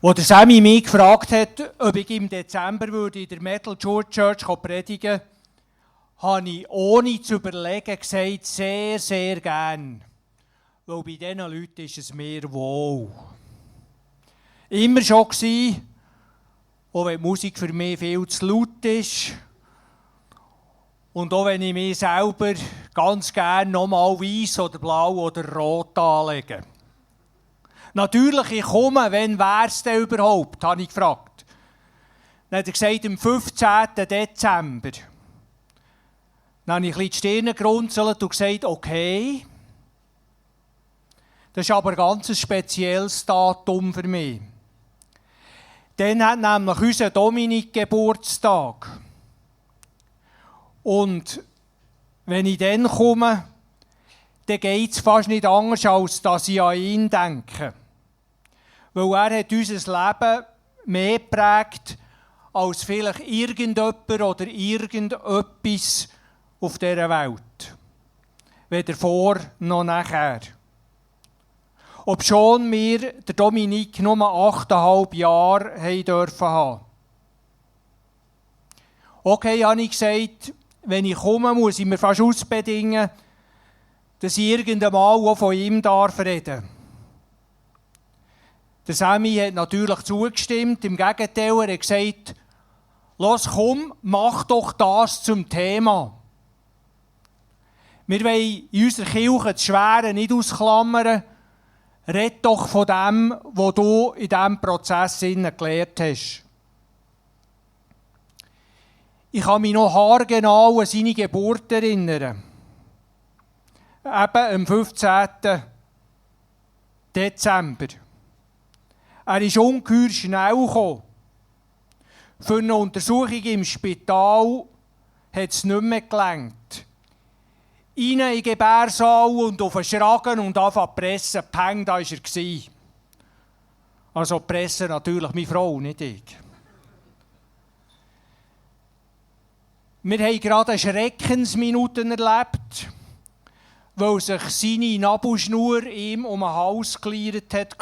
Als der Sammy mich gefragt hat, ob ich im Dezember in der Metal Church predigen würde, habe ich ohne zu überlegen gesagt, sehr, sehr gern. Weil bei diesen Leuten ist es mir wohl. Immer schon gewesen, auch wenn die Musik für mich viel zu laut ist. Und auch wenn ich mich selber ganz gerne nochmal weiß oder blau oder rot anlege. Natürlich, ich komme, wenn wäre es denn überhaupt, habe ich gefragt. Dann hat er gesagt, am 15. Dezember. Dann habe ich ein bisschen die Stirn gerunzelt und gesagt, okay. Das ist aber ein ganz spezielles Datum für mich. Dann hat nämlich unser Dominik Geburtstag. Und wenn ich dann komme, dann geht es fast nicht anders, als dass ich an ihn denke. Weil er hat unser Leben mehr geprägt, als vielleicht irgendjemand oder irgendetwas auf dieser Welt. Weder vor noch nachher. Obschon wir der Dominik nur 8,5 Jahre haben dürfen. Okay, habe ich gesagt, wenn ich komme, muss ich mir fast ausbedingen, dass ich irgendwann mal auch von ihm reden darf. Der Sammy hat natürlich zugestimmt, im Gegenteil, er hat gesagt, los komm, mach doch das zum Thema. Wir wollen in unserer Kirche das Schwere nicht ausklammern, red doch von dem, was du in diesem Prozess gelernt hast. Ich kann mich noch haargenau an seine Geburt erinnern. Eben am 15. Dezember. Er ist ungeheuer schnell gekommen. Für eine Untersuchung im Spital hat es nicht mehr gelangt. Rein in den Gebärsaal und auf den Schragen und anfangen zu pressen. Peng, da war er. Also pressen natürlich meine Frau, nicht ich. Wir haben gerade eine Schreckensminute erlebt, weil sich seine Nabelschnur ihm um den Hals geleiert hat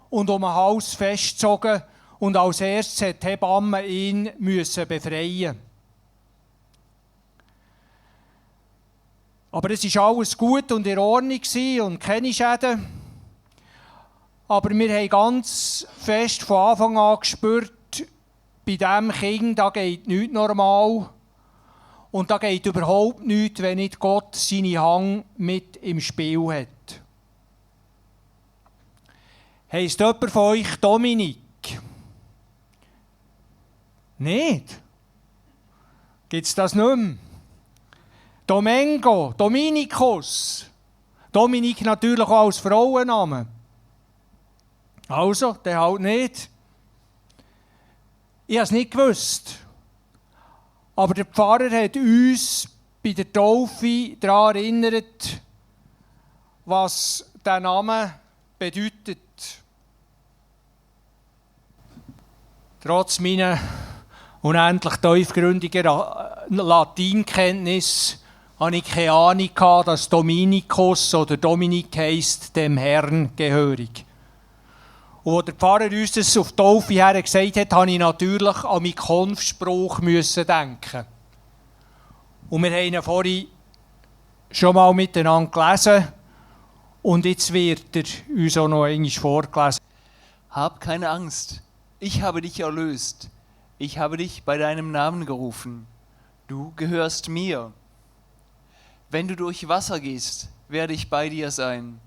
und um den Hals festgezogen und als erstes hat die Hebamme ihn befreien. Aber es war alles gut und in Ordnung und keine Schäden. Aber wir haben ganz fest von Anfang an gespürt, bei diesem Kind da geht nichts normal. Und da geht überhaupt nichts, wenn nicht Gott seine Hand mit im Spiel hat. Heisst jemand von euch Dominik? Nicht? Gibt es das nicht mehr? Domingo, Dominikus. Dominik natürlich auch als Frauenname. Also, der halt nicht. Ich habe es nicht gewusst. Aber der Pfarrer hat uns bei der Taufe daran erinnert, was der Name bedeutet. Trotz meiner unendlich tiefgründigen Latinkenntnis hatte ich keine Ahnung, dass Dominikus oder Dominik heisst, dem Herrn gehörig. Und als der Pfarrer uns das auf die Taufe her gesagt hat, musste ich natürlich an meinen Konfspruch denken. Und wir haben ihn vorhin schon mal miteinander gelesen. Und jetzt wird er uns auch noch einmal vorgelesen. Hab keine Angst, ich habe dich erlöst. Ich habe dich bei deinem Namen gerufen. Du gehörst mir. Wenn du durch Wasser gehst, werde ich bei dir sein.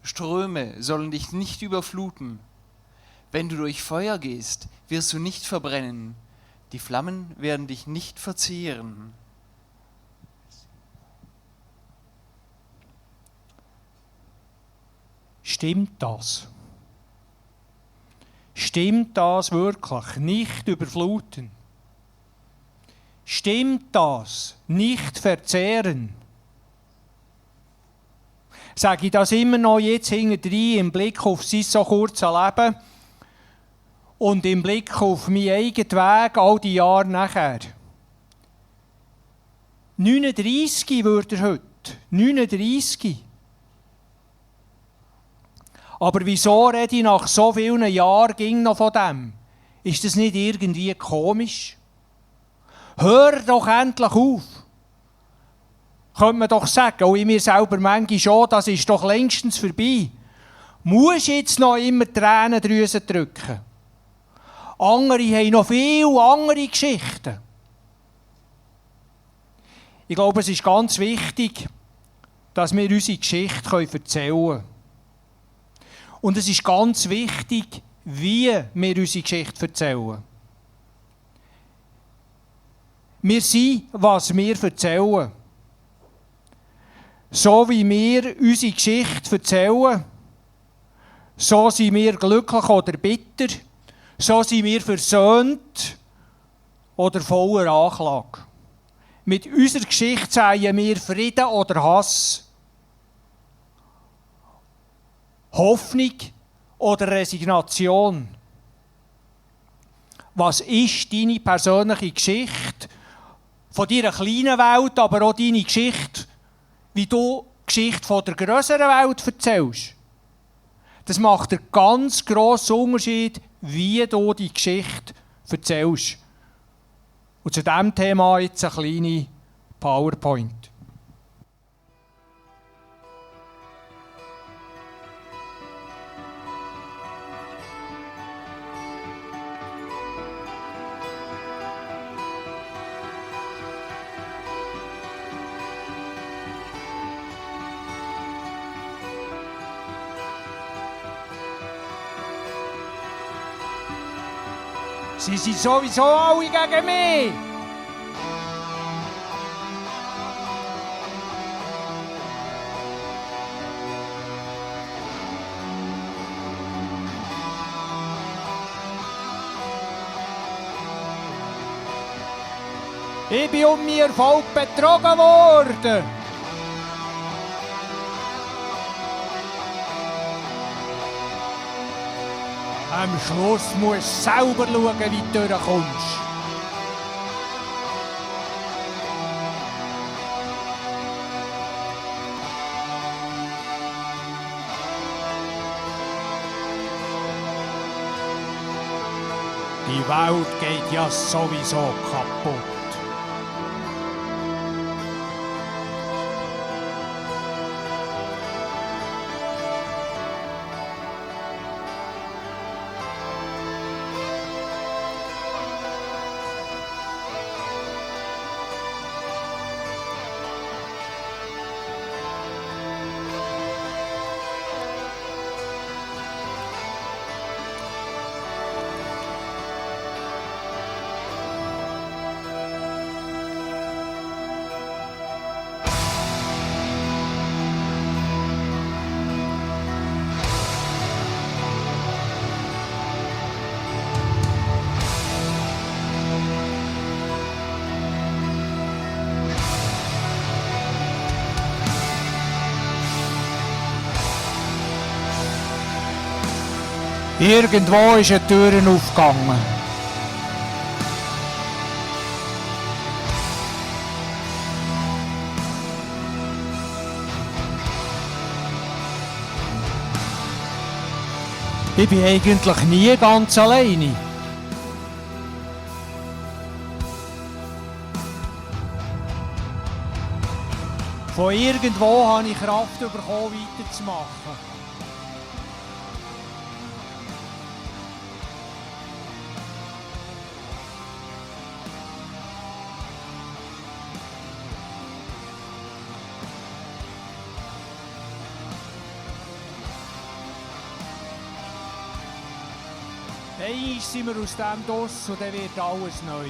Ströme sollen dich nicht überfluten. Wenn du durch Feuer gehst, wirst du nicht verbrennen. Die Flammen werden dich nicht verzehren. Stimmt das? Stimmt das wirklich? Nicht überfluten. Stimmt das? Nicht verzehren. Sage ich das immer noch jetzt hintendrein im Blick auf sein so kurzes Leben und im Blick auf meinen eigenen Weg all die Jahre nachher. 39 wird er heute. 39. Aber wieso rede ich nach so vielen Jahren ging noch von dem? Ist das nicht irgendwie komisch? Hör doch endlich auf! Könnte man doch sagen, auch ich mir selber manchmal schon, das ist doch längstens vorbei. Musst jetzt noch immer Tränendrüsen drücken? Andere haben noch viele andere Geschichten. Ich glaube, es ist ganz wichtig, dass wir unsere Geschichte erzählen können. Und es ist ganz wichtig, wie wir unsere Geschichte erzählen. Wir sind, was wir erzählen. So wie wir unsere Geschichte erzählen, so sind wir glücklich oder bitter, so sind wir versöhnt oder voller Anklage. Mit unserer Geschichte sehen wir Frieden oder Hass, Hoffnung oder Resignation. Was ist deine persönliche Geschichte von deiner kleinen Welt, aber auch deine Geschichte, wie du die Geschichte von der grösseren Welt erzählst? Das macht einen ganz grossen Unterschied, wie du die Geschichte erzählst. Und zu diesem Thema jetzt eine kleine PowerPoint. Sie sind sowieso alle gegen mich. Ich bin um meinen Erfolg betrogen worden. Am Schluss musst du selber schauen, wie du durchkommst. Die Welt geht ja sowieso kaputt. Irgendwo ist eine Tür aufgegangen. Ich bin eigentlich nie ganz alleine. Von irgendwo habe ich Kraft bekommen, weiterzumachen. Einmal sind wir aus dem draus und dann wird alles neu.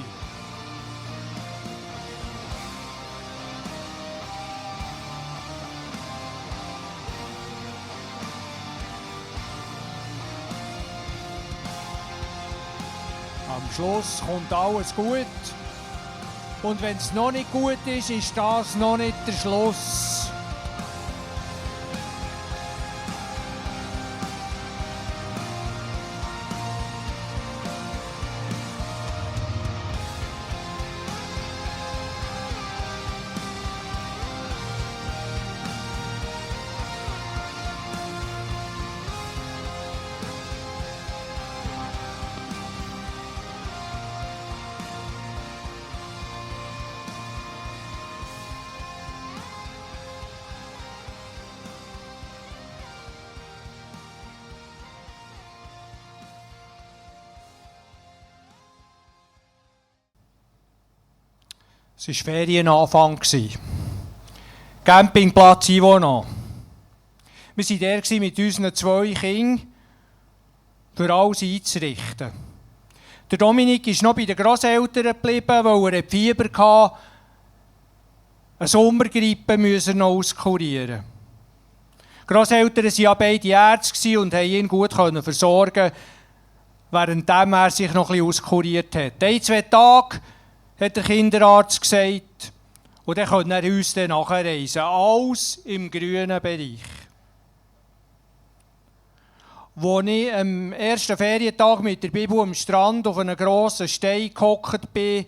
Am Schluss kommt alles gut. Und wenn es noch nicht gut ist, ist das noch nicht der Schluss. Es war Ferienanfang. Campingplatz Ivona. Wir waren der mit unseren 2 Kindern, für alles einzurichten. Der Dominik ist noch bei den Grosseltern geblieben, weil er Fieber hatte. Eine Sommergrippe müssen noch auskurieren. Die Grosseltern waren ja beide Ärzte und konnten ihn gut versorgen, während er sich noch etwas auskuriert hat. 1-2 Tage, hat der Kinderarzt gesagt, und dann konnte er uns nachreisen. Alles im grünen Bereich. Als ich am ersten Ferientag mit der Bibel am Strand auf einem grossen Stein gehockt bin,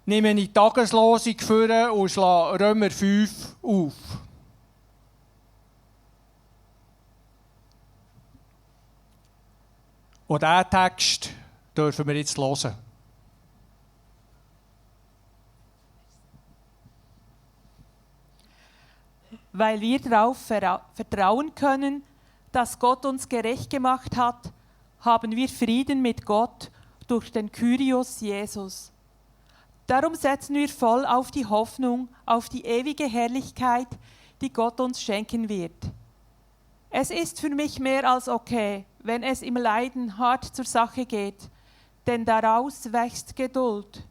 nehme ich die Tageslosung vor und schlage Römer 5 auf. Und diesen Text dürfen wir jetzt hören. Weil wir darauf vertrauen können, dass Gott uns gerecht gemacht hat, haben wir Frieden mit Gott durch den Kyrios Jesus. Darum setzen wir voll auf die Hoffnung, auf die ewige Herrlichkeit, die Gott uns schenken wird. Es ist für mich mehr als okay, wenn es im Leiden hart zur Sache geht, denn daraus wächst Geduld.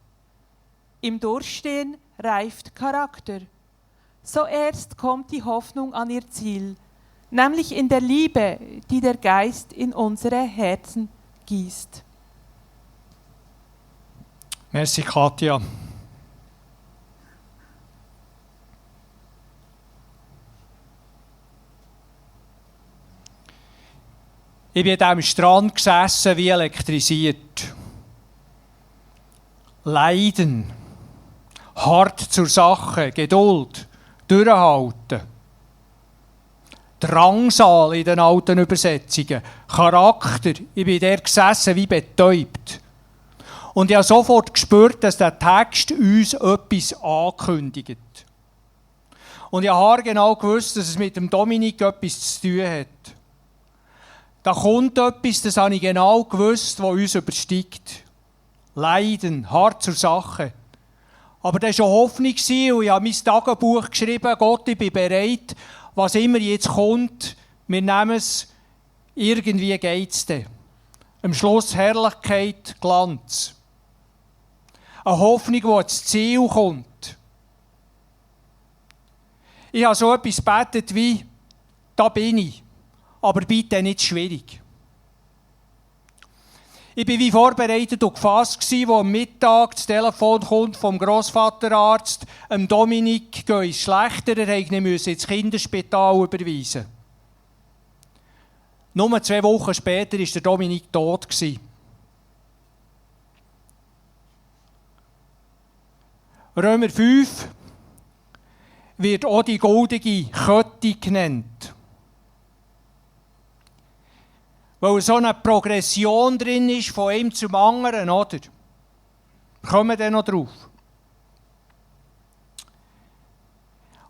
Im Durchstehen reift Charakter. So erst kommt die Hoffnung an ihr Ziel, nämlich in der Liebe, die der Geist in unsere Herzen gießt. Merci, Katja. Ich bin an diesem Strand gesessen wie elektrisiert. Leiden, hart zur Sache, Geduld, durchhalten. Drangsal in den alten Übersetzungen, Charakter. Ich bin der gesessen wie betäubt. Und ich habe sofort gespürt, dass der Text uns etwas ankündigt. Und ich habe haargenau gewusst, dass es mit dem Dominik etwas zu tun hat. Da kommt etwas, das habe ich genau gewusst, was uns übersteigt. Leiden, hart zur Sache. Aber das war schon Hoffnung und ich habe mein Tagebuch geschrieben, Gott, ich bin bereit, was immer jetzt kommt, wir nehmen es, irgendwie geht es dann. Am Schluss Herrlichkeit, Glanz. Eine Hoffnung, die ans Ziel kommt. Ich habe so etwas gebetet wie, da bin ich, aber bitte nicht schwierig. Ich war wie vorbereitet und gefasst, als am Mittag das Telefon kommt vom Grossvaterarzt, Dominik, geht es schlechter, er musste ins Kinderspital überweisen. Nur 2 Wochen später war der Dominik tot. Römer 5 wird auch die goldene Kette genannt. Weil so eine Progression drin ist, von einem zum anderen, oder? Kommen wir dann noch drauf.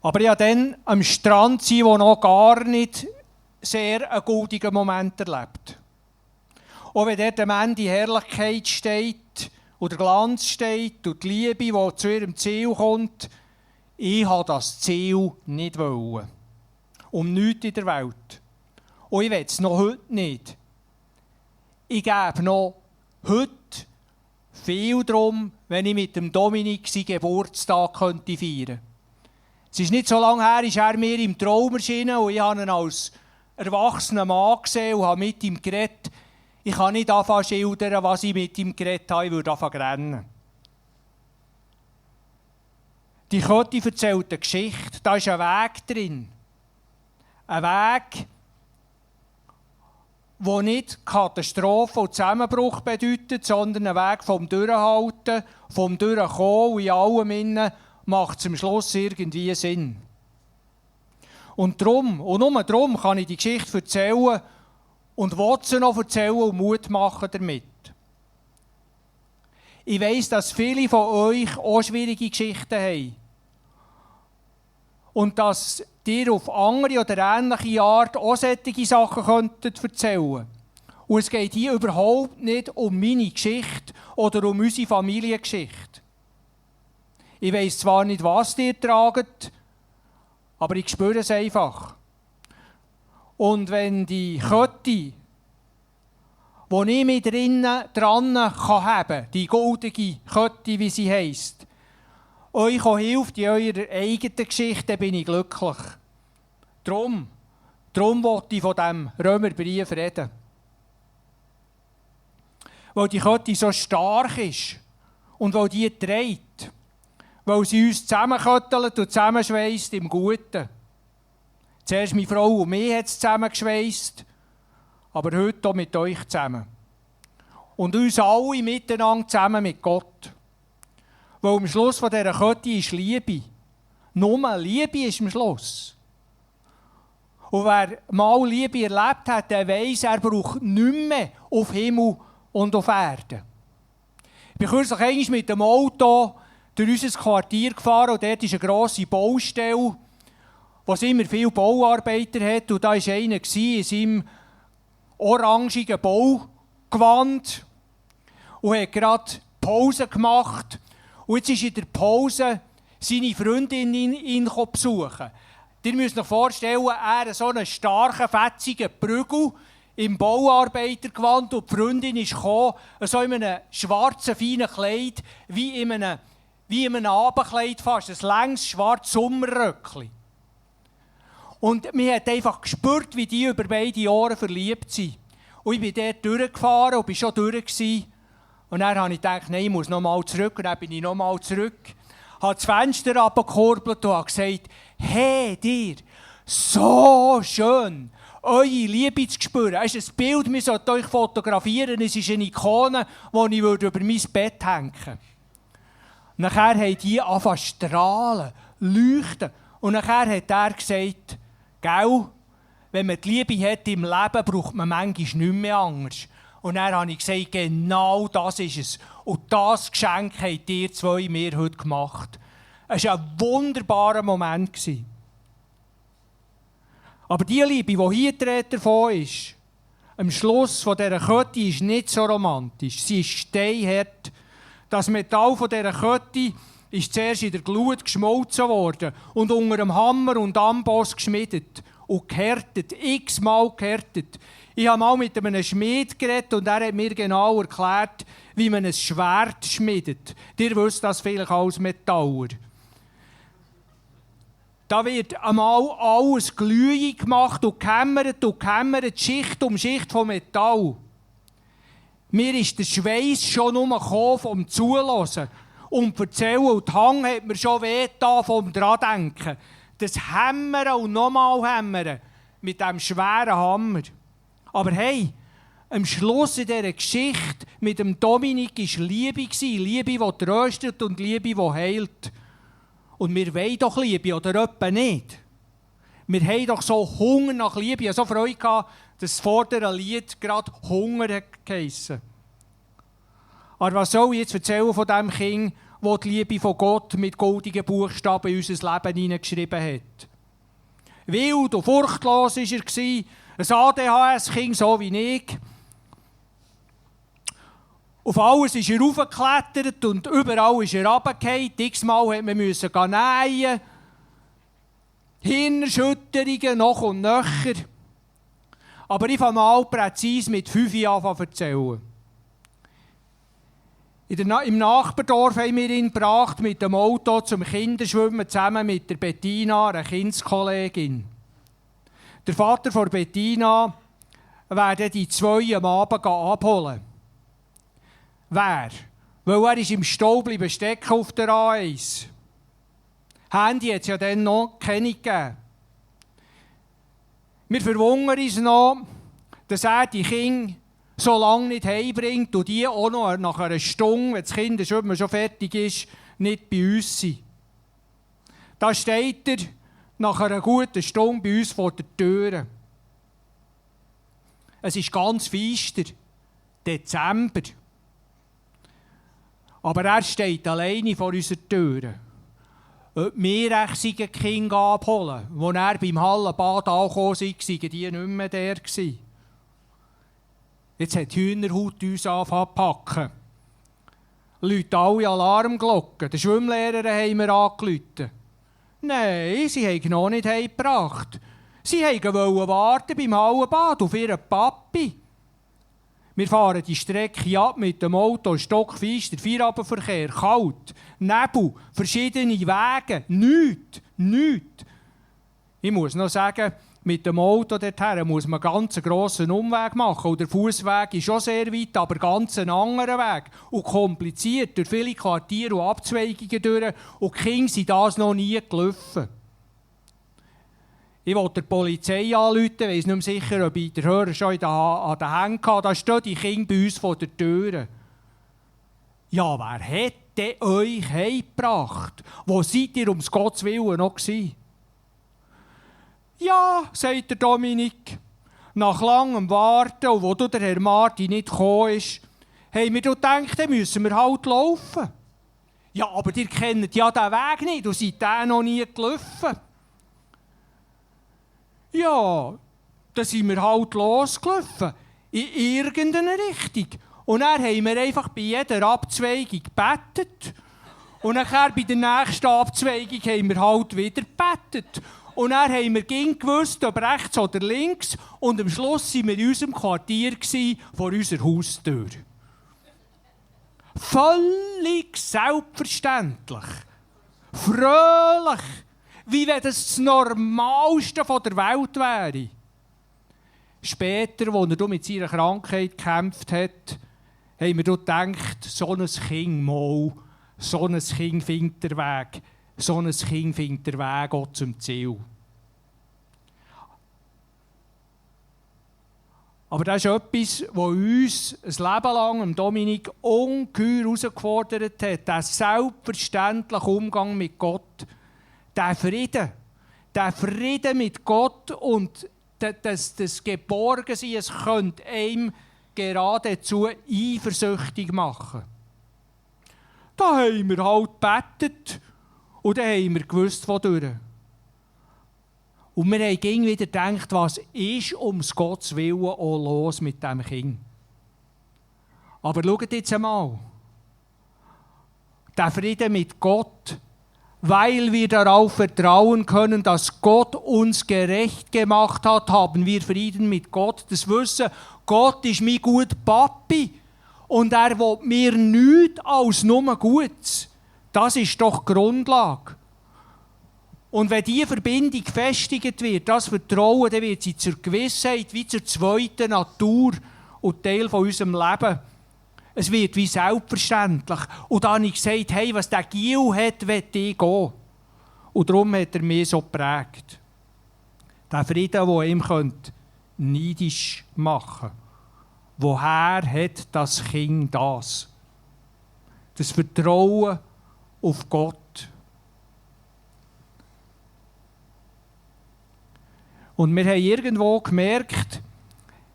Aber ich habe dann am Strand sein, wo noch gar nicht sehr einen goldigen Moment erlebt. Auch wenn dort am Ende Herrlichkeit steht, und der Glanz steht, und die Liebe, die zu ihrem Ziel kommt, ich habe das Ziel nicht wollen. Um nichts in der Welt. Und ich will es noch heute nicht. Ich gebe noch heute viel darum, wenn ich mit dem Dominik seinen Geburtstag feiern könnte. Es ist nicht so lange her, ist er mir im Traum erschienen und ich habe ihn als erwachsener Mann gesehen und habe mit ihm geredet. Ich kann nicht anfangen zu schildern, was ich mit ihm geredet habe, ich würde anfangen zu rennen. Die Kette erzählt eine Geschichte, da ist ein Weg drin. Ein Weg, der nicht Katastrophe und Zusammenbruch bedeutet, sondern ein Weg vom Durchhalten, vom Durchkommen und in allem innen macht es am Schluss irgendwie Sinn. Und darum, und nur darum kann ich die Geschichte erzählen und will sie noch erzählen und Mut machen damit. Ich weiss, dass viele von euch auch schwierige Geschichten haben. Und dass ihr auf andere oder ähnliche Art auch solche Sachen erzählen könntet. Und es geht hier überhaupt nicht um meine Geschichte oder um unsere Familiengeschichte. Ich weiss zwar nicht, was ihr tragt, aber ich spüre es einfach. Und wenn die Kette, die ich mit dran haben kann, die goldige Kette, wie sie heisst, euch auch hilft in eurer eigenen Geschichte, dann bin ich glücklich. Darum wollte ich von diesem Römerbrief reden. Weil die Kette so stark ist und weil die trägt. Weil sie uns zusammenköttelt und zusammenschweisst im Guten. Zuerst meine Frau und mich hat es zusammengeschweisst, aber heute auch mit euch zusammen. Und uns alle miteinander zusammen mit Gott. Weil am Schluss von dieser Kette ist Liebe. Nur Liebe ist am Schluss. Und wer mal Liebe erlebt hat, der weiss, er braucht nichts mehr auf Himmel und auf Erde. Ich bin kürzlich einmal mit dem Auto durch unser Quartier gefahren und dort ist eine grosse Baustelle, wo es immer viele Bauarbeiter hat. Und da war einer in seinem orangigen Baugewand und hat gerade Pause gemacht. Und jetzt ist in der Pause seine Freundin ihn besuchen. Ihr müsst euch vorstellen, er hat so einen starken, fetzigen Prügel im Bauarbeitergewand und die Freundin ist gekommen, so in einem schwarzen, feinen Kleid, wie in einem Abendkleid fast, ein langes, schwarzes Sommerröckchen. Und man hat einfach gespürt, wie die über beide Jahre verliebt sind. Und ich bin dort durchgefahren und war schon durch gewesen. Und dann habe ich gedacht, nein, ich muss noch mal zurück. Und dann bin ich noch mal zurück, habe das Fenster abgekurbelt und habe gesagt, hey, dir, so schön, eure Liebe zu spüren. Es ist ein Bild, wir sollten euch fotografieren. Es ist eine Ikone, die ich über mein Bett hängen würde. Nachher haben die angefangen zu strahlen, leuchten. Und nachher hat er gesagt, gell, wenn man die Liebe hat im Leben, braucht man manchmal nicht mehr anders. Und dann habe ich gesagt, genau das ist es. Und das Geschenk habt ihr zwei mir heute gemacht. Es war ein wunderbarer Moment. Aber die Liebe, die hier davon ist, am Schluss von dieser Kette ist nicht so romantisch. Sie ist steinhart. Das Metall von dieser Kette ist zuerst in der Glut geschmolzen worden und unter dem Hammer und Amboss geschmiedet und gehärtet, x-mal gehärtet. Ich habe mal mit einem Schmied geredet und er hat mir genau erklärt, wie man ein Schwert schmiedet. Ihr wisst das vielleicht als Metaller. Da wird einmal alles glühig gemacht und gehämmert, Schicht um Schicht von Metall. Mir ist der Schweiß schon gekommen vom Zuhören und Erzählen. Und die Hang hat mir schon wehgetan vom Dran-Denken. Das Hämmern und nochmal Hämmern mit diesem schweren Hammer. Aber hey, am Schluss in dieser Geschichte mit dem Dominik war Liebe. Liebe, die tröstet und Liebe, die heilt. Und wir wollen doch Liebe, oder etwa nicht? Wir haben doch so Hunger nach Liebe. Ich hatte so Freude, dass das vordere Lied gerade Hunger geheissen. Aber was soll ich jetzt erzählen von dem Kind, das die Liebe von Gott mit goldigen Buchstaben in unser Leben hineingeschrieben hat? Wild und furchtlos war er, ein ADHS-Kind, so wie ich. Auf alles ist er raufgeklettert und überall ist er runtergefallen. X-mal musste man nähen. Hirnerschütterungen noch und nöcher. Aber ich fange mal präzise mit 5 Jahren zu erzählen. Im Nachbardorf haben wir ihn gebracht mit dem Auto zum Kinderschwimmen zusammen mit der Bettina, einer Kindskollegin. Der Vater von Bettina werden die zwei am Abend abholen. Wer? Weil er ist im Stau bleiben stecken auf der A1. Handy hat es ja dann noch keine gegeben. Wir verwundern uns noch, dass er die Kinder so lange nicht heimbringt und die auch noch nach einer Stunde, wenn das Kinderschwimmen schon fertig ist, nicht bei uns sind. Da steht er nach einer guten Stunde bei uns vor der Tür. Es ist ganz feister, Dezember. Aber er steht alleine vor unserer Tür. Ob wir die Kinder abholen, als er beim Hallenbad angekommen ist, waren die nicht mehr der. Jetzt hat die Hühnerhaut uns angefangen zu packen. läuten alle Alarmglocken. Den Schwimmlehrer haben wir angerufen. Nein, sie haben noch nicht heimgebracht. Sie wollten warten beim Hallenbad auf ihren Papi. Wir fahren die Strecke ab mit dem Auto, stockfeist, der Feierabendverkehr, kalt, Nebel, verschiedene Wege, nichts. Ich muss noch sagen, mit dem Auto dorthin muss man ganz einen grossen Umweg machen. Und der Fußweg ist schon sehr weit, aber ganz ein anderer Weg. Und kompliziert, durch viele Quartiere und Abzweigungen durch. Und die Kinder sind das noch nie gelaufen. Ich wollte der Polizei anrufen, ich weiss nicht mehr sicher, ob ich den Hörer schon an den Händen hatte. Da stehen die Kinder bei uns vor der Tür. Ja, wer hat denn euch heimgebracht? Wo seid ihr ums Gottes Willen noch gewesen? Ja, sagt der Dominik. Nach langem Warten, und wo der Herr Martin nicht gekommen ist, haben wir gedacht, dann müssen wir halt laufen. Ja, aber ihr kennt ja den Weg nicht und seid den noch nie gelaufen. Ja, dann sind wir halt losgelaufen. In irgendeine Richtung. Und dann haben wir einfach bei jeder Abzweigung gebetet. Und nachher bei der nächsten Abzweigung haben wir halt wieder gebetet. Und dann haben wir gewusst, ob rechts oder links. Und am Schluss waren wir in unserem Quartier vor unserer Haustür. Völlig selbstverständlich. Fröhlich. Wie wenn das Normalste der Welt wäre. Später, als er mit seiner Krankheit gekämpft hat, haben wir gedacht, so ein Kind mal, so ein Kind findet der Weg. So ein Kind findet der Weg auch zum Ziel. Aber das ist etwas, was uns ein Leben lang Dominik ungeheuer herausgefordert hat. Der selbstverständliche Umgang mit Gott. Der Frieden mit Gott und das Geborgensein, es könnte einem geradezu eifersüchtig machen. Da haben wir halt gebetet und dann haben wir gewusst, wodurch. Und wir haben wieder gedacht, was ist ums Gottes Willen auch los mit diesem Kind. Aber schaut jetzt einmal. Der Frieden mit Gott, weil wir darauf vertrauen können, dass Gott uns gerecht gemacht hat, haben wir Frieden mit Gott. Das Wissen, Gott ist mein guter Papi und er will mir nichts als nur Gutes. Das ist doch die Grundlage. Und wenn diese Verbindung gefestigt wird, das Vertrauen, dann wird sie zur Gewissheit, wie zur zweiten Natur und Teil von unserem Leben. Es wird wie selbstverständlich. Und dann habe ich gesagt, hey, was der Giel hat, will ich gehen. Und darum hat er mich so geprägt. Der Frieden, der ihm neidisch machen könnte. Woher hat das Kind das? Das Vertrauen auf Gott. Und wir haben irgendwo gemerkt,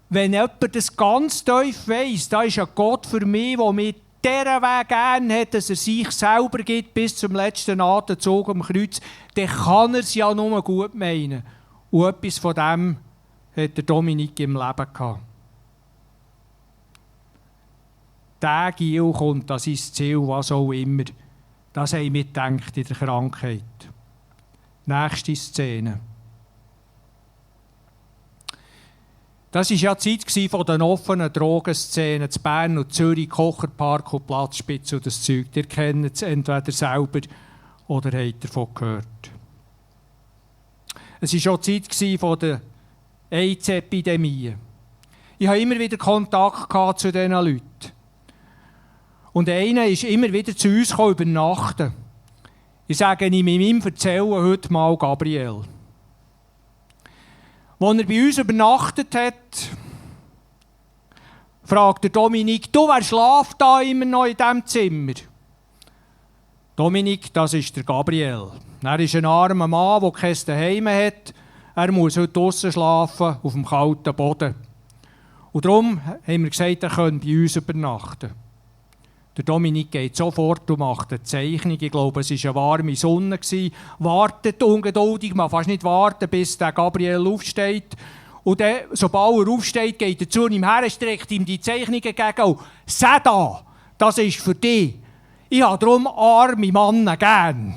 wenn jemand das ganz tief weiss, da ist ein Gott für mich, der mir diesen Weg gerne hat, dass er sich selber gibt bis zum letzten Atemzug am Kreuz, dann kann er es ja nur gut meinen. Und etwas von dem hat der Dominik im Leben gehabt. Der Giel kommt an sein Ziel, was auch immer. Das haben wir gedacht in der Krankheit. Nächste Szene. Das war ja die Zeit von den offenen Drogenszenen in Bern und Zürich, Kocherpark und Platzspitze und das Zeug. Ihr kennt es entweder selber oder habt davon gehört. Es war auch die Zeit von der AIDS-Epidemie. Ich hatte immer wieder Kontakt zu diesen Leuten. Und einer ist immer wieder zu uns übernachten. Ich sage ihm in meinem Erzählen heute mal Gabriel. Als er bei uns übernachtet hat, fragt der Dominik, du, wer schläft da immer noch in diesem Zimmer? Dominik, das ist der Gabriel. Er ist ein armer Mann, der kein Zuhause hat. Er muss heute draussen schlafen, auf dem kalten Boden. Und darum haben wir gesagt, er könnte bei uns übernachten. Der Dominik geht sofort und macht eine Zeichnung. Ich glaube, es war eine warme Sonne. Wartet ungeduldig, man fast nicht warten, bis der Gabriel aufsteht. Und dann, sobald er aufsteht, geht er zu ihm her, streckt ihm die Zeichnung entgegen und sagt da, das ist für dich. Ich habe darum arme Männer gern.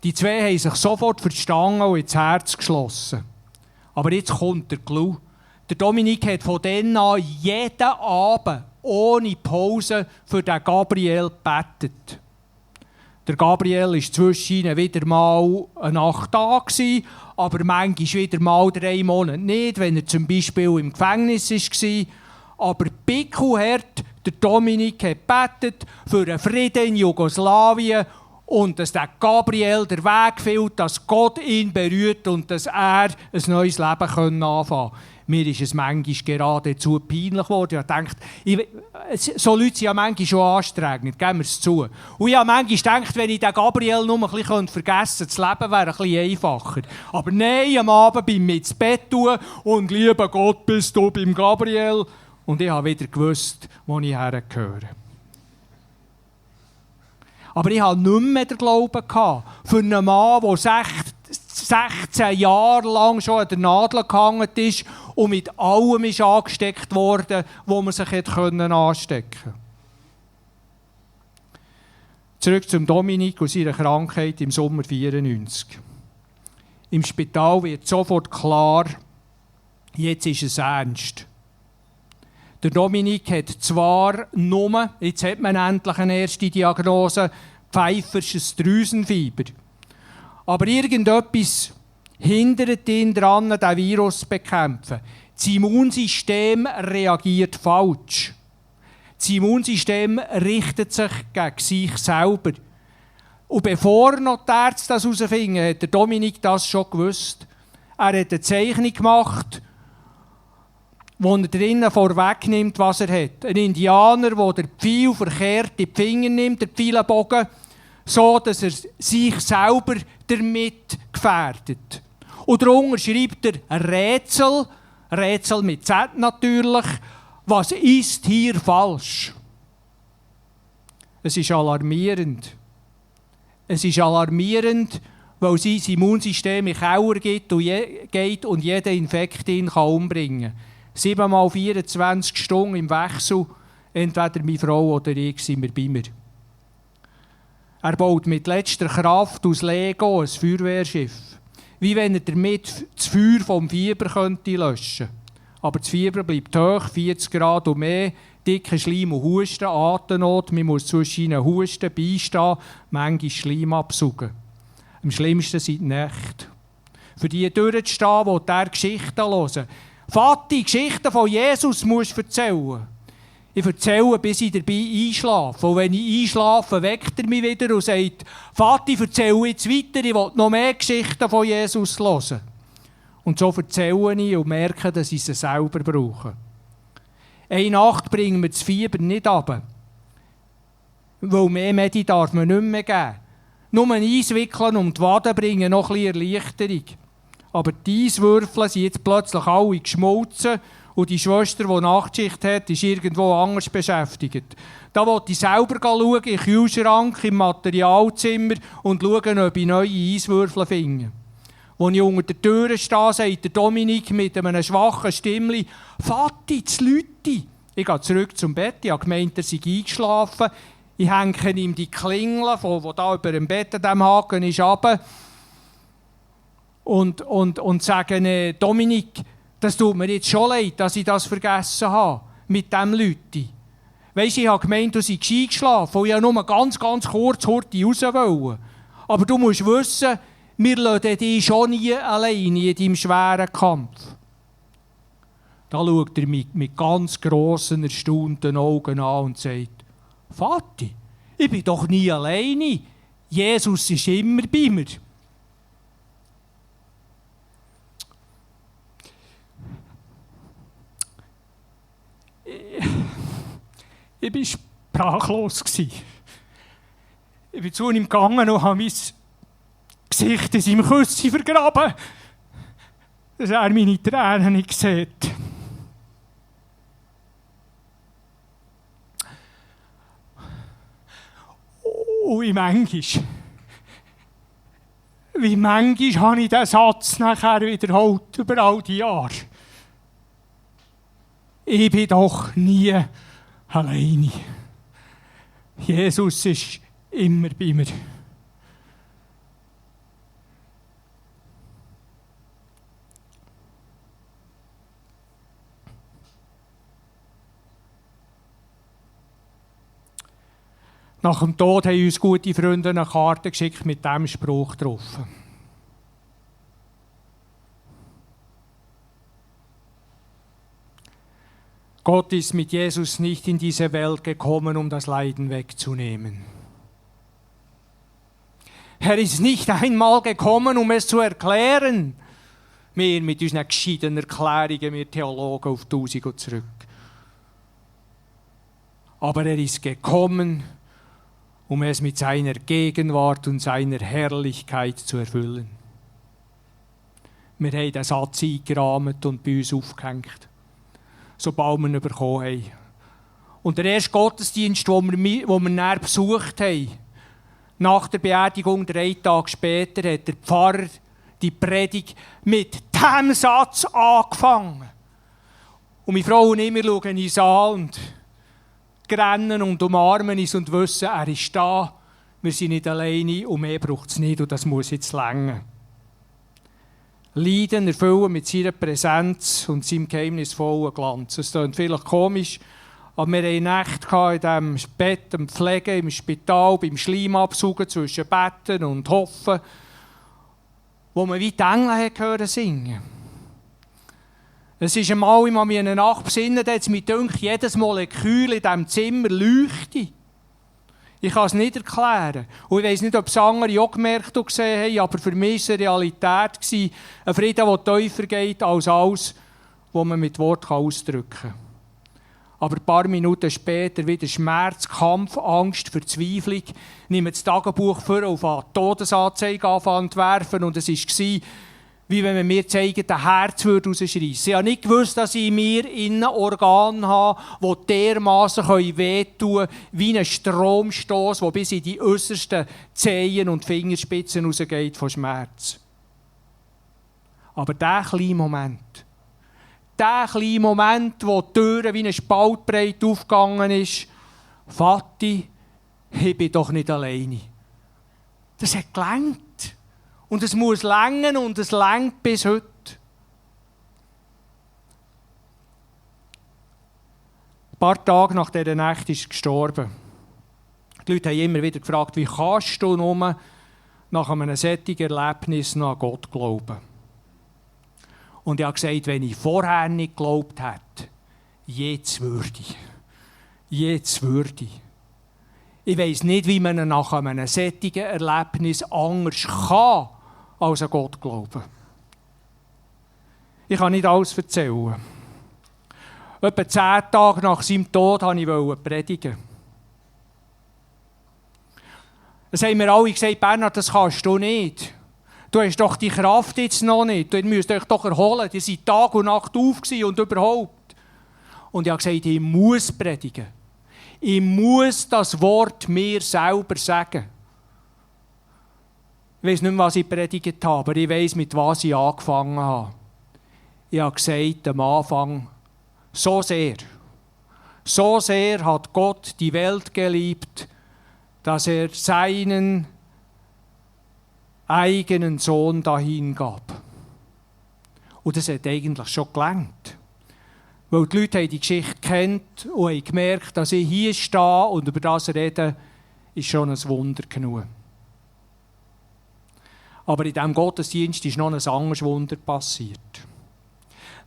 Die zwei haben sich sofort verstanden und ins Herz geschlossen. Aber jetzt kommt der Clou. Der Dominik hat von dann an jeden Abend ohne Pause für den Gabriel gebetet. Der Gabriel war zwischen wieder mal eine Nacht da, aber manchmal wieder mal 3 Monate nicht, wenn er zum Beispiel im Gefängnis war. Aber pickelhart, der Dominik hat gebetet für einen Frieden in Jugoslawien und dass der Gabriel den Weg findet, dass Gott ihn berührt und dass er ein neues Leben anfangen kann. Mir ist es manchmal geradezu peinlich geworden. Ich dachte, so Leute sind ja manchmal schon anstrengend, geben wir es zu. Und ich habe manchmal gedacht, wenn ich den Gabriel nur ein bisschen vergessen könnte, das Leben wäre ein bisschen einfacher. Aber nein, am Abend bin ich ins Bett tun und lieber Gott, bist du beim Gabriel. Und ich habe wieder gewusst, wo ich hergehöre. Aber ich hatte nicht mehr den Glauben für einen Mann, der 16 Jahre lang schon an der Nadel gehangen ist und mit allem ist angesteckt worden, wo man sich anstecken konnte. Zurück zum Dominik und seiner Krankheit im Sommer 1994. Im Spital wird sofort klar, jetzt ist es ernst. Der Dominik hat zwar nur, jetzt hat man endlich eine erste Diagnose, Pfeiffersches Drüsenfieber. Aber irgendetwas hindert ihn daran, den Virus zu bekämpfen. Das Immunsystem reagiert falsch. Das Immunsystem richtet sich gegen sich selber. Und bevor noch die Ärzte das herausfinden, hat der Dominik das schon gewusst. Er hat eine Zeichnung gemacht, wo er drinnen vorwegnimmt, was er hat. Ein Indianer, der den Pfeil verkehrt in die Finger nimmt, den Pfeilenbogen, so dass er sich selber damit gefährdet. Und darunter schreibt er ein Rätsel mit Z natürlich, was ist hier falsch? Es ist alarmierend. Es ist alarmierend, weil sein Immunsystem in den Keller geht und jeden Infekt ihn umbringen kann. 7 mal 24 Stunden im Wechsel, entweder meine Frau oder ich sind wir bei mir. Er baut mit letzter Kraft aus Lego ein Feuerwehrschiff. Wie wenn er damit das Feuer vom Fieber könnte löschen könnte. Aber das Fieber bleibt hoch, 40 Grad und mehr, dicke Schleim und Husten, Atemnot, man muss zwischen ihnen husten, beistehen, manchmal Schleim absaugen. Am schlimmsten sind die Nächte. Für die durchzustehen, die diese Geschichten hören. Vati, Geschichten von Jesus musst du erzählen. Ich erzähle, bis ich dabei einschlafe. Und wenn ich einschlafe, weckt er mich wieder und sagt, Vati, erzähle jetzt weiter, ich will noch mehr Geschichten von Jesus hören. Und so erzähle ich und merke, dass ich sie selber brauche. Eine Nacht bringen wir das Fieber nicht runter. Weil mehr Medi darf man nicht mehr geben. Nur Eiswickeln und die Waden bringen noch ein bisschen Erleichterung. Aber die Eiswürfel sind jetzt plötzlich alle geschmolzen und die Schwester, die Nachtschicht hat, ist irgendwo anders beschäftigt. Da wollte ich selber schauen, im Kühlschrank, im Materialzimmer und schauen, ob ich neue Eiswürfel finde. Als ich unter der Tür stehe, sagt der Dominik mit einem schwachen Stimmli, «Vati, das Lüti!» Ich gehe zurück zum Bett, ich habe gemeint, er sei eingeschlafen. Ich hänge ihm die Klingel, die da über dem Bett an diesem Haken ist, runter. Und sage, Dominik, das tut mir jetzt schon leid, dass ich das vergessen habe, mit diesem Leute. Weisst du, ich habe gemeint, du seist eingeschlafen und ich wollte nur ganz kurz heute raus wollen. Aber du musst wissen, wir lassen dich schon nie alleine in deinem schweren Kampf. Da schaut er mich mit ganz grossen, erstaunten Augen an und sagt, Vati, ich bin doch nie alleine. Jesus ist immer bei mir. Ich war sprachlos. Ich bin zu ihm gegangen und habe mein Gesicht in seinem Küsschen vergraben, dass er meine Tränen nicht sieht. Und wie manchmal habe ich diesen Satz nachher wiederholt über all die Jahre. Ich bin doch nie alleine. Jesus ist immer bei mir. Nach dem Tod haben uns gute Freunde eine Karte geschickt mit diesem Spruch drauf. Gott ist mit Jesus nicht in diese Welt gekommen, um das Leiden wegzunehmen. Er ist nicht einmal gekommen, um es zu erklären. Wir mit unseren gescheiten Erklärungen, wir Theologen auf 1000 und zurück. Aber er ist gekommen, um es mit seiner Gegenwart und seiner Herrlichkeit zu erfüllen. Wir haben den Satz eingerahmt und bei uns aufgehängt, sobald wir ihn bekommen haben. Und der erste Gottesdienst, den wir näher besucht haben, nach der Beerdigung, 3 Tage später, hat der Pfarrer die Predigt mit diesem Satz angefangen. Und meine Frau und ich, wir schauen uns an und rennen und umarmen uns und wissen, er ist da, wir sind nicht alleine und mehr braucht es nicht und das muss jetzt länger. Leiden erfüllen mit seiner Präsenz und seinem geheimnisvollen Glanz. Es klingt vielleicht komisch, aber wir hatten Nächte in diesem Bett, im Pflegen, im Spital, beim Schleimabsaugen zwischen Betten und Hoffen, wo man wie die Engel hören singen. Es ist einmal, ich mich in eine Nacht besinnen, da hat es mir gedacht, jedes Molekül in diesem Zimmer leuchtet. Ich kann es nicht erklären. Und ich weiss nicht, ob es andere auch gemerkt und gesehen haben, aber für mich war es eine Realität, ein Frieden, der tiefer geht als alles, was man mit Wort ausdrücken kann. Aber ein paar Minuten später wieder Schmerz, Kampf, Angst, Verzweiflung. Nehme das Tagebuch vor und auf die Todesanzeige anfangen zu werfen. Und es war, wie wenn man mir zeigen, das Herz rausschreissen. Ich habe nicht gewusst, dass ich in mir ein Organ habe, das dermassen wehtun kann, wie ein Stromstoß, der bis in die äußersten Zehen und Fingerspitzen rausgeht von Schmerz. Aber dieser kleine Moment, wo die Tür wie eine Spaltbreit aufgegangen ist, Vati, ich bin doch nicht alleine. Das hat gelangt. Und es muss länger und es langt bis heute. Ein paar Tage nach dieser Nacht ist er gestorben. Die Leute haben immer wieder gefragt, wie kannst du nur nach einem solchen Erlebnis noch an Gott glauben? Und ich habe gesagt, wenn ich vorher nicht geglaubt hätte, jetzt würde ich. Jetzt würde ich. Ich weiss nicht, wie man nach einem solchen Erlebnis anders kann, als an Gott glauben. Ich kann nicht alles erzählen. Etwa 10 Tage nach seinem Tod wollte ich predigen. Es haben mir alle gesagt, Bernhard, das kannst du nicht. Du hast doch die Kraft jetzt noch nicht. Du müsst euch doch erholen. Die waren Tag und Nacht auf und überhaupt. Und ich habe gesagt, ich muss predigen. Ich muss das Wort mir selber sagen. Ich weiss nicht mehr, was ich predigt habe, aber ich weiss, mit was ich angefangen habe. Ich habe gesagt, am Anfang, so sehr hat Gott die Welt geliebt, dass er seinen eigenen Sohn dahin gab. Und das hat eigentlich schon gelangt. Weil die Leute haben die Geschichte kennt und haben gemerkt, dass ich hier stehe und über das rede, ist schon ein Wunder genug. Aber in diesem Gottesdienst ist noch ein anderes Wunder passiert.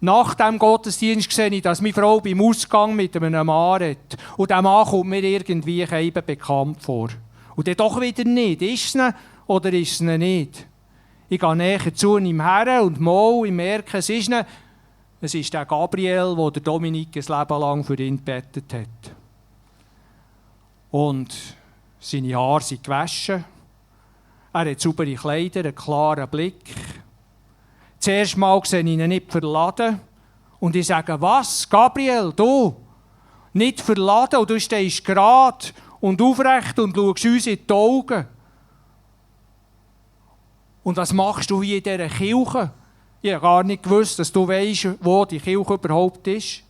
Nach diesem Gottesdienst sehe ich, dass meine Frau beim Ausgang mit einem Mann redet. Und dieser Mann kommt mir irgendwie eben bekannt vor. Und dann doch wieder nicht. Ist es ihn oder ist es ihn nicht? Ich gehe näher zu ihm her und mal, ich merke, es ist ihn. Es ist der Gabriel, der Dominik ein Leben lang für ihn gebetet hat. Und seine Haare sind gewaschen. Er hat saubere Kleider, einen klaren Blick. Zuerst mal sehe ich ihn nicht verladen. Und ich sage, was, Gabriel, du? Nicht verladen und du stehst gerade und aufrecht und schaust uns in die Augen. Und was machst du hier in dieser Kirche? Ich habe gar nicht gewusst, dass du weisst, wo die Kirche überhaupt ist.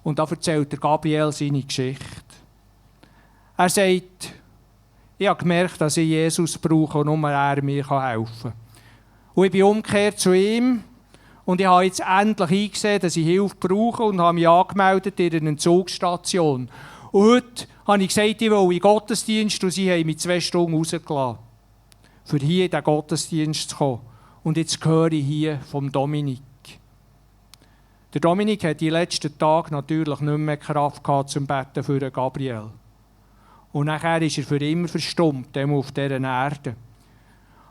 Und da erzählt der Gabriel seine Geschichte. Er sagt, ich habe gemerkt, dass ich Jesus brauche und nur er mir helfen kann. Und ich bin umgekehrt zu ihm und ich habe jetzt endlich eingesehen, dass ich Hilfe brauche und habe mich angemeldet in einer Entzugsstation. Und heute habe ich gesagt, ich will in den Gottesdienst und sie haben mich 2 Stunden rausgelassen, für hier in den Gottesdienst zu kommen. Und jetzt höre ich hier vom Dominik. Der Dominik hat die letzten Tage natürlich nicht mehr Kraft gehabt zum Betten für den Gabriel. Und nachher ist er für immer verstummt, auf dieser Erde.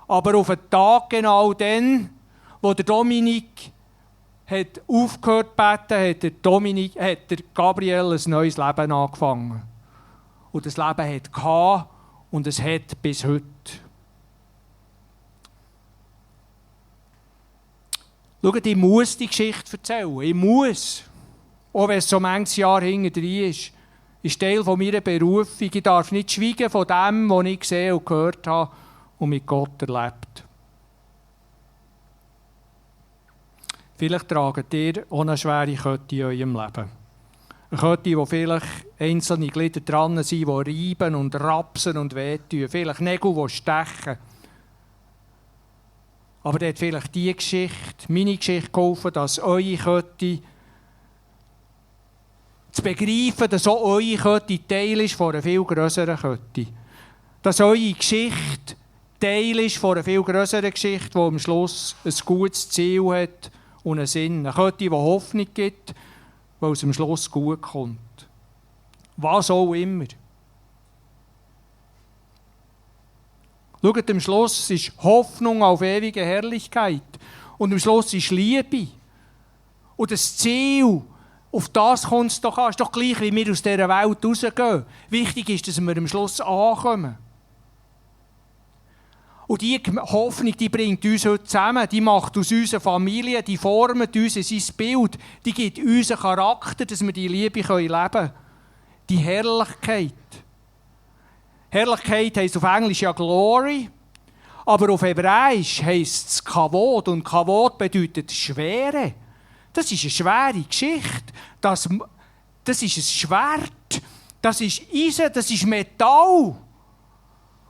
Aber auf einen Tag genau dann, wo der Dominik hat aufgehört zu beten, hat der Gabriel ein neues Leben angefangen. Und das Leben hat gehabt und es hat bis heute. Schaut, ich muss die Geschichte erzählen. Ich muss. Auch wenn es so manches Jahr hinterher ist Teil von meiner Berufung. Ich darf nicht schweigen von dem, was ich gesehen und gehört habe und mit Gott erlebt. Vielleicht tragt ihr auch eine schwere Kette in eurem Leben. Eine Kette, wo vielleicht einzelne Glieder dran sind, die reiben und rapsen und wehtun. Vielleicht Nägel, die stechen. Aber da hat vielleicht die Geschichte, meine Geschichte geholfen, dass eure Kette zu begreifen, dass auch eure Kette Teil ist von einer viel grösseren Kette. Dass eure Geschichte Teil ist von einer viel grösseren Geschichte, die am Schluss ein gutes Ziel hat und einen Sinn. Eine Kette, die Hoffnung gibt, weil es am Schluss gut kommt. Was auch immer. Schaut, am Schluss ist Hoffnung auf ewige Herrlichkeit. Und am Schluss ist Liebe. Und das Ziel, auf das kommt es doch an. Es ist doch gleich, wie wir aus dieser Welt rausgehen. Wichtig ist, dass wir am Schluss ankommen. Und diese Hoffnung, die bringt uns heute zusammen. Die macht aus unserer Familie, die formt uns in sein Bild. Die gibt uns einen Charakter, dass wir die Liebe leben können. Die Herrlichkeit. Herrlichkeit heisst auf Englisch ja Glory, aber auf Hebräisch heisst es Kavod. Und Kavod bedeutet Schwere. Das ist eine schwere Geschichte. Das ist ein Schwert. Das ist Eisen, das ist Metall.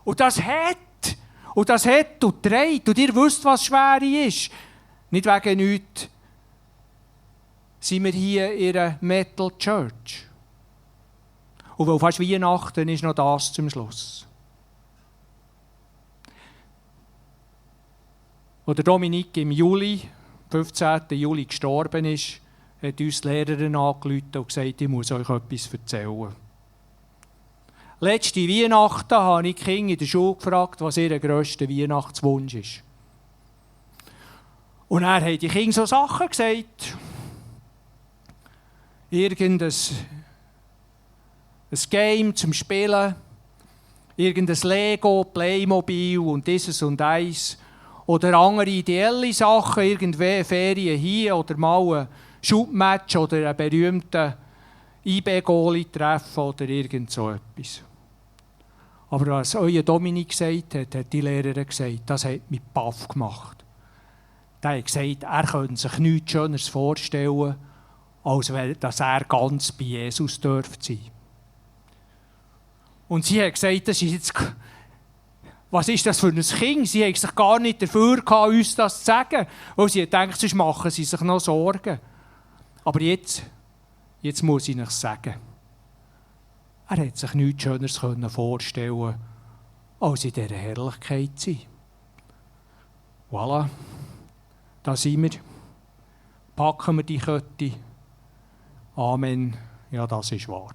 Und das hat und trägt. Und ihr wisst, was Schwere ist. Nicht wegen nichts sind wir hier in einer Metal Church. Und weil fast Weihnachten ist noch das zum Schluss. Als der Dominik im 15. Juli gestorben ist, hat uns die Lehrerin angerufen und gesagt, ich muss euch etwas erzählen. Letzte Weihnachten habe ich die Kinder in der Schule gefragt, was ihr grösster Weihnachtswunsch ist. Und er hat die Kinder so Sachen gesagt. Irgendein Game zum Spielen, irgendein Lego, Playmobil und dieses und eins. Oder andere ideelle Sachen, irgendwie Ferien hier oder mal ein Schubmatch oder einen berühmten IB-Goalie treffen oder irgend so etwas. Aber was euer Dominik gesagt hat, hat die Lehrerin gesagt, das hat mich baff gemacht. Er hat gesagt, er könnte sich nichts Schöneres vorstellen, als dass er ganz bei Jesus dürfte sein. Und sie hat gesagt, das ist jetzt, was ist das für ein Kind? Sie hat sich gar nicht dafür gehabt, uns das zu sagen, weil sie denkt, sonst machen sie sich noch Sorgen. Aber jetzt muss ich es sagen. Er hat sich nichts Schöneres vorstellen, als in dieser Herrlichkeit zu sein. Voilà, da sind wir. Packen wir die Kette. Amen. Ja, das ist wahr.